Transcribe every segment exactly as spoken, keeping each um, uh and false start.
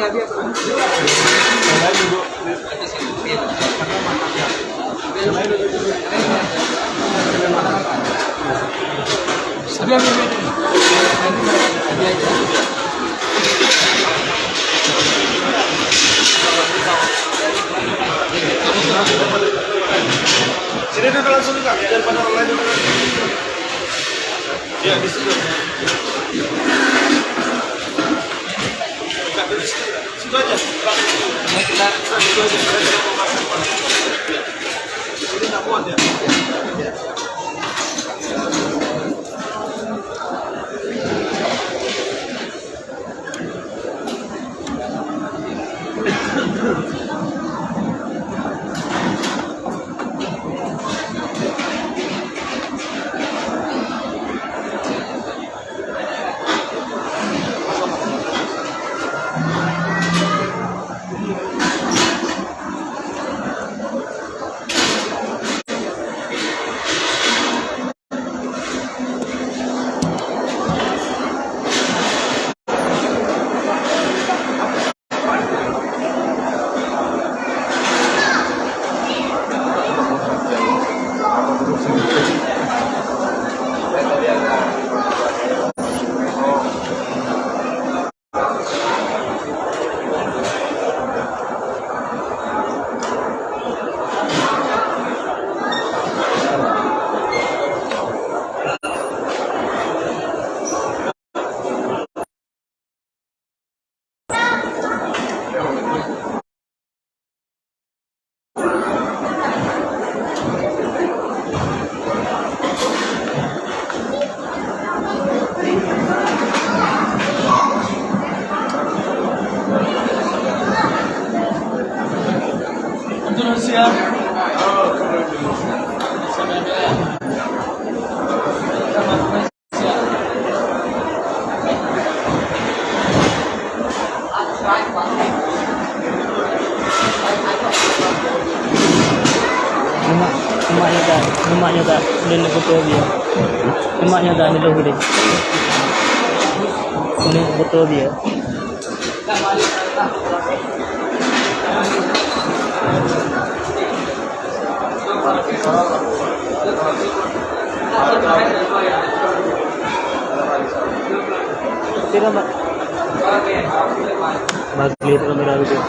Sini duduk langsung juga, jangan pandang orang lain dulu. Ya, di situ. Situ aja. Situ aja. Jadi tak muat ya. Lemak, lemak nyoe dah, lemak nyoe dah, dan betul dia. Lemak nyoe dah, ni loh dia. Ini betul dia. Sira, Mak. Bagli tu kamera video.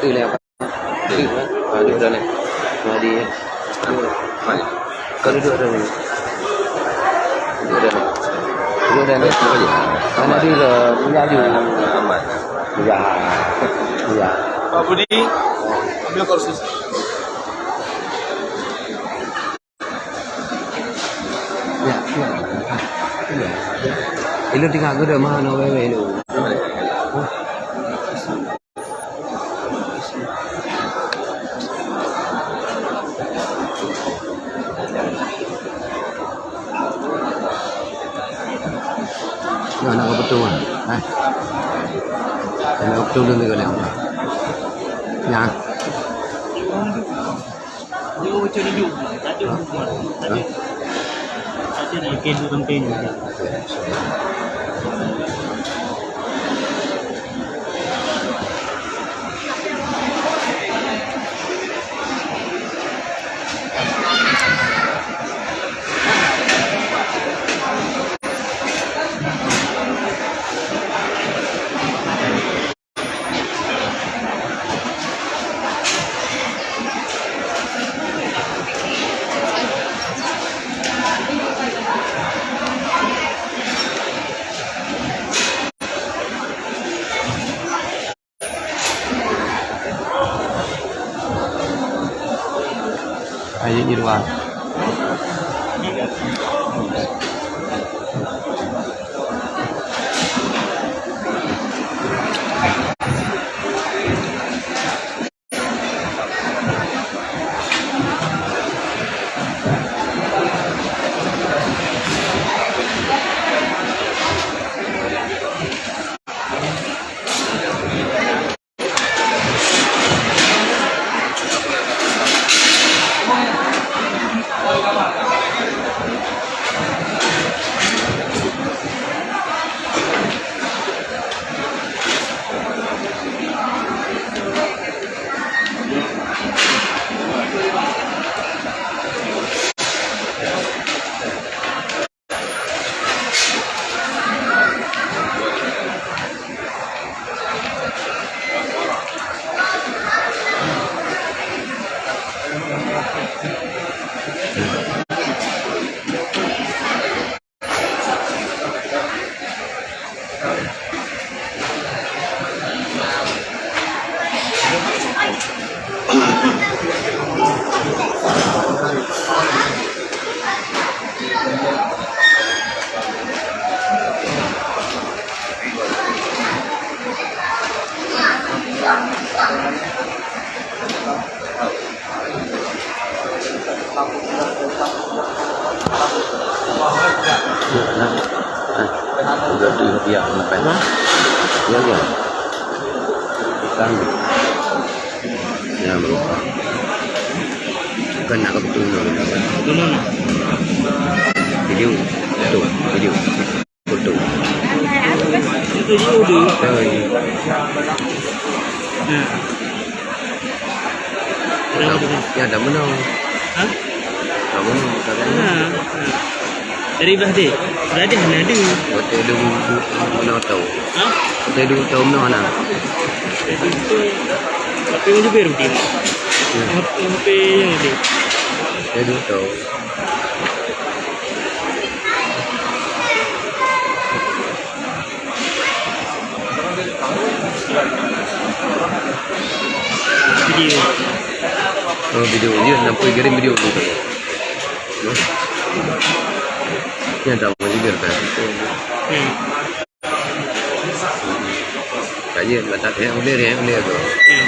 Itu ni apa? Itu, ha? Ha, duduk dah ni. Ha, di, ha. Kau duduk dah ni. Duduk dah ni. Duduk dah ni. Mana dia dah? Punya dia. Aman. Ya. Ya. Pak Budi, ambil kursi. Ya, ya. Ya. Ilôn tinggal geude mah na wewe lu. Ya, nak ke betul kan? Eh. Nak ke betul dulu kan? Ya. Ayo, di luar. Jadi dia makan. Ya, ya. Kan. Ya, bro. Bukan nak ke betul. Video. Betul. Video. Foto. Itu je udah. Oh, iya. Nah. Dah, ya, dah menang. Hah? Dah menang, dah menang. Ha, ha. Dari bah deh. Dah dah na deh. Hotel dulu, mana tahu. Hah? Hotel dulu tahu mana. Tapi mau juga rutin. Ya. Hotel yang ada. Hotel dulu tahu. Video. Oh, video. Ya, nampak kirim video tu. Ya, tak mau juga kan. Hmm. Kaya, tak ada yang boleh, yang boleh tu. Hmm.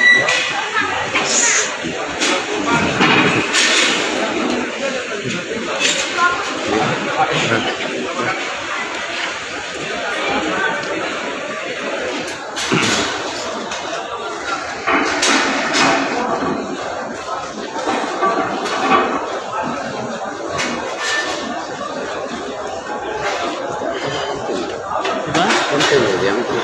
Apa? Penting, yang penting.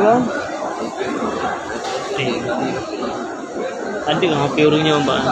Ada H P ureueng nyoe, Bang.